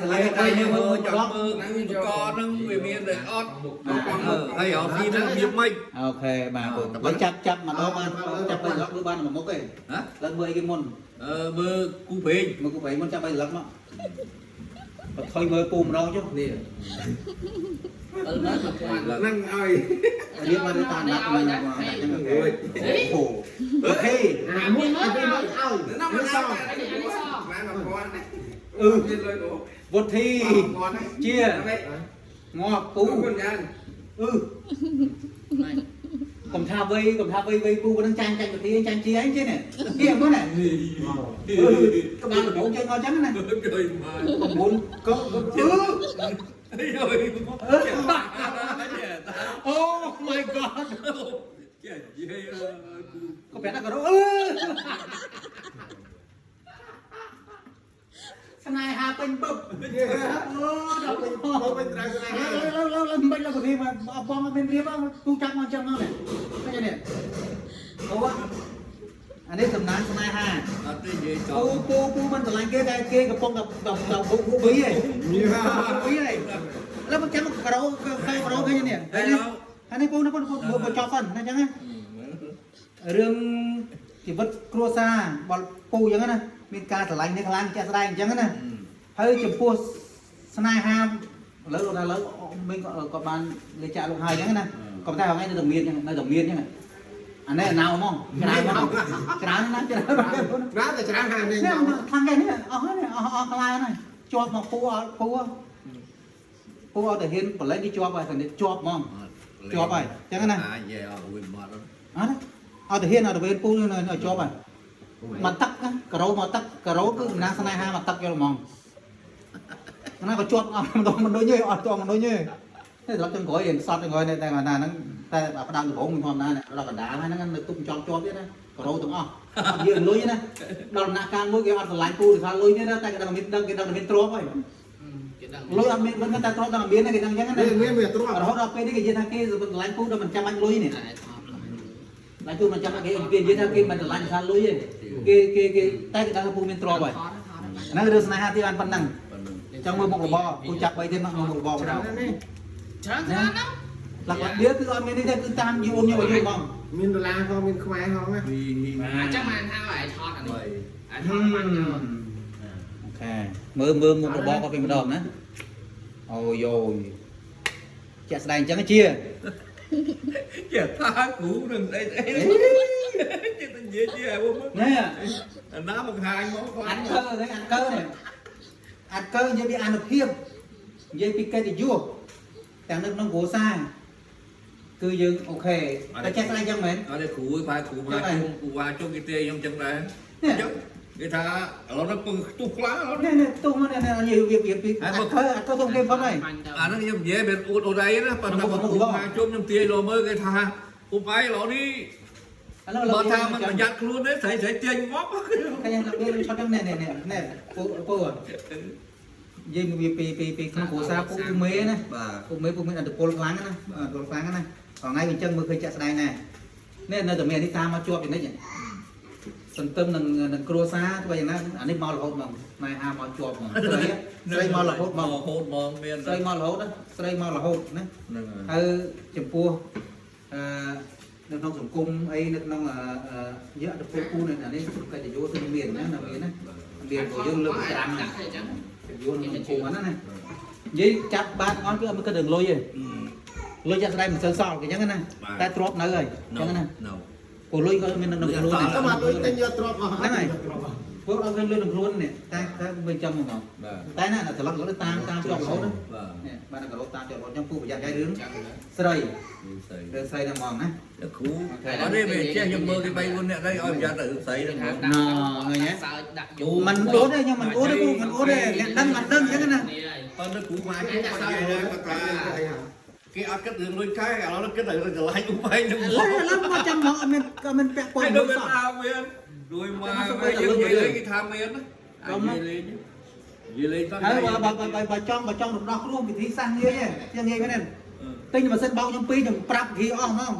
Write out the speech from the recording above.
ស្រឡាញ់ តែ តែ យើង យើង មើល មើលម្ដង ចង់មើលឧបករណ៍ហ្នឹងវាមានតែអត់ហើយរកស៊ីហ្នឹងរបៀបម៉េច OK បាទពូបើចាប់ចាប់ម្ដងបានចាប់បីស្លឹកមើលបានមួយមុខទេ ហ៎ ឡើងមើលអីគេមុន អឺមើលគូព្រេង មើលគូប្រៃមុនចាប់បីស្លឹកមកបើថយមើលពូម្ដងចុះ នេះ អឺមើលមកគាត់ ហ្នឹងឲ្យ រៀបមកតាមណាត់មកអញ្ចឹង OK អូ OK អាមួយអាពីរមកឲ្យ ណាមិន ស អត់ អានេះស បាន1000ណា អឺ មានលុយអូ វុធី 1000ណា ជាងាប់ពូ ពូគុណយ៉ាង អឺកុំថាវ័យកុំថាវ័យវ័យពូហ្នឹងចាញ់ចាញ់វុធីចាញ់ជាអីចេះនេះនេះមើលណាក្បាលដំបងចេញមកអញ្ចឹងណា ជួយមក 9កោអឺ អីយ អូ my god ចេះនិយាយគូ ក៏ប្រាប់ថាក៏អឺស្នេហាពេញបឹបអូដល់ពេញបឹប មកវិញត្រូវស្នេហា ឡើយឡើយឡើយមិនឡើយនេះមកបងអត់មានរៀបគូចាប់មកចឹងមកនេះឃើញនេះអូអានេះសំណាងស្នេហា អត់ទេនិយាយច ពូ ង់ ពូពូមិនស្រឡាញ់គេតែគេកំពុងតែដល់ដល់បុកពីឯងពីឯងแล้วมันចាំក្រោក្រោក្រោឃើញនេះ ហើយ អានេះពូនេះពូពូចប់សិនណាចឹងណារឿងជីវិតគ្រួសារបលពូចឹងណាមានការស្រឡាញ់នេះខ្លាំងជាក់ស្ដែងអញ្ចឹងណាហើយចំពោះស្នេហាឥឡូវដល់ឥឡូវមីងក៏បានលេចាក់លោកហើយអញ្ចឹងណាក៏តែថ្ងៃនៅតែមាននៅតែមានអញ្ចឹងអានេះណៅហ្មងច្រើនហ្មងច្រើនណាស់ច្រើន ច្រើនតែច្រើនហានេះ នេះខាងគេនេះអស់ហើយអស់អស់ខ្លាយហើយជាប់មកពូអត់ពូពូអត់តែហ៊ានបលែងនេះជាប់ហើយតែនេះជាប់ហ្មងជាប់ហើយអញ្ចឹងណា អាយអត់វិញមក អត់អត់ទៅហ៊ានអត់ទៅវេនពូនៅជាប់ហើយមកទឹកការ៉ូមកទឹកការ៉ូគឺម្នាស្នេហាមកទឹកយកហ្មងណាក៏ជាប់អស់ម្ដងមិនដូចទេអត់តមិនដូចទេនេះស្លឹកចុងក្រោយរៀនសតចុងក្រោយតែណាហ្នឹងតែផ្ដើមដំបូងធម្មតាដល់កណ្ដាលហ្នឹងនៅទុំចំជាប់ទៀតណាការ៉ូទាំងអស់អត់យើងលុយណាដល់ដំណាក់កាលមួយគេអត់ស្រឡាញ់ពូដោយសារលុយទេណាតែគេដឹងមានដឹងគេដឹងមានទ្រព្យហើយ គេដឹង លុយអត់មានមិនតែទ្រព្យដឹងមានគេដឹងអញ្ចឹងណា មានមានទ្រព្យ រហូតដល់ពេលនេះគេនិយាយថាគេស្រឡាញ់ពូដល់មិនចាំបាច់លុយនេះឡាញ់ពូមិនចាំបាច់គេគេនិយាយថាគេមិនស្រឡាញ់ដោយសារលុយទេគេគេគេតែគេដឹងថាពូមានទ្រព្យហើយហ្នឹងរឿងស្នេហាទីបានប៉ុណ្ណឹងចង់មើលមុខរបរពូចាប់បីទៀតមកមើលមុខរបរម្ដង នេះ ច្រើនច្រើនហ្នឹង លក្ខណៈគឺអត់មាននេះទេគឺតាមយូនយកយូរហ្មង មានដុល្លារផងមានខ្មែរផងណា ពី អញ្ចឹងបានថាឲ្យថតអានេះឲ្យថតបានយក OK មើលមើលមុខរបរគាត់ពីម្ដងណាអូយយជាក់ស្ដែងអញ្ចឹងជា ចេះថាគ្រូនឹងស្អីស្អីចេះតែនិយាយជាឲ្យមើល នេះ អាណាបង្ហាញមកគាត់ អានកើហ្នឹងអានកើនេះអានកើនិយាយពីអានុភាពនិយាយពីកិត្តិយសទាំងនៅក្នុងគ្រួសារគឺយើង OK តែចេះស្ដែងចឹងមែន អត់ទេគ្រូឯងផែគ្រូមកជុំគ្រូវ៉ាជុំគេទេខ្ញុំចឹងដែរ នេះ ចឹងគេថាឥឡូវនេះពឹងខ្ទុះខ្លាឥឡូវ នេះនេះទុះមកនេះនិយាយវាពីអានកើអានកើសុំគេផុតហើយ បាញ់ទៅ អាហ្នឹងខ្ញុំនិយាយមិនអួតអួតអីណាប៉ុន្តែបើគ្រូមកជុំខ្ញុំទាយលោមើលគេថាឧបឯងឥឡូវនេះ ឥឡូវ បើថាមិនប្រយ័ត្នខ្លួនទេស្រីស្រីទាញមក ឃើញរបៀបឆត់ចឹងនេះនេះនេះពូពូនិយាយវាពីពីពីក្នុងគ្រួសារពូពូមេណា បាទ ពូមេពូមានអត្តពលខ្លាំងណាអត្តពលខ្លាំងណាថ្ងៃវាចឹងមើលឃើញចាក់ស្ដែងដែរនេះនៅតែមាននេះតាមមកជាប់យ៉ាងនេះសន្ទឹមនឹងនឹងគ្រួសារធ្វើយ៉ាងណាអានេះមករហូតហ្មងម៉ែហាមកជាប់ហ្មងស្រីស្រីមករហូតហ្មង រហូតហ្មងមាន ស្រីមករហូតណាស្រីមករហូតណា ហ្នឹង ហើយចំពោះអឺនៅក្នុងសង្គមអីនៅក្នុងអឺយើងអត្តពលពូនេះអានេះកិត្តិយសគឺមានណានៅមានណាមានព្រោះយើងលើកត្រាំណា អញ្ចឹង យល់ក្នុងសង្គមហ្នឹងណានិយាយចាប់បានអស់គឺអត់មានគិតរឿងលុយទេលុយចាក់ស្ដែងមិនសូវសល់គេអញ្ចឹងណាតែទ្រព្យនៅហើយអញ្ចឹងណា នៅ ព្រោះលុយក៏មាននៅក្នុងខ្លួន តែមកលុយទិញយកទ្រព្យអស់ ហ្នឹងហើយព្រោះអត់មានលុយក្នុងខ្លួននេះតែតែមិនចឹងហ្មង បាទ តែណាត្រឡប់ទៅតាមតាមជាប់រហូត បាទ នេះបានតែករោតាមជាប់រហូតអញ្ចឹងពូប្រយ័ត្នយាយរឿងស្រី ស្រី រឿងស្រីហ្នឹងហ្មងណា គ្រូអត់ទេវាចេះខ្ញុំមើលគេ3 4នាក់ដែរឲ្យប្រយ័ត្នទៅស្រីហ្នឹងហ្មង សើចដាក់យូ មិនអួតទេខ្ញុំមិនអួតទេពូមិនអួតទេអ្នកដឹងមិនដឹងអញ្ចឹងណា ប៉ុន្តែគ្រូមកជុំគាត់និយាយដែរគាត់ថាគេអត់គិតរឿងលុយខែឥឡូវគិតតែរឿងកន្លែងឧបឯងហ្នឹង ឥឡូវឥឡូវមកចាំហ្មងអត់មានអត់មានពាក់ព័ន្ធ តែដូច លុយសោះ ថាមានលួយមកយើងនិយាយលេងគេថាមានណានិយាយលេងនិយាយលេងតោះ ហើយបើបើបើបើចង់បើចង់រំដោះគ្រោះវិធីសាស្ត្រងាយទេជាងាយមែនទេទិញម៉ាស៊ីនបោកខ្ញុំពីរខ្ញុំប្រាប់វិធីអស់ហ្មង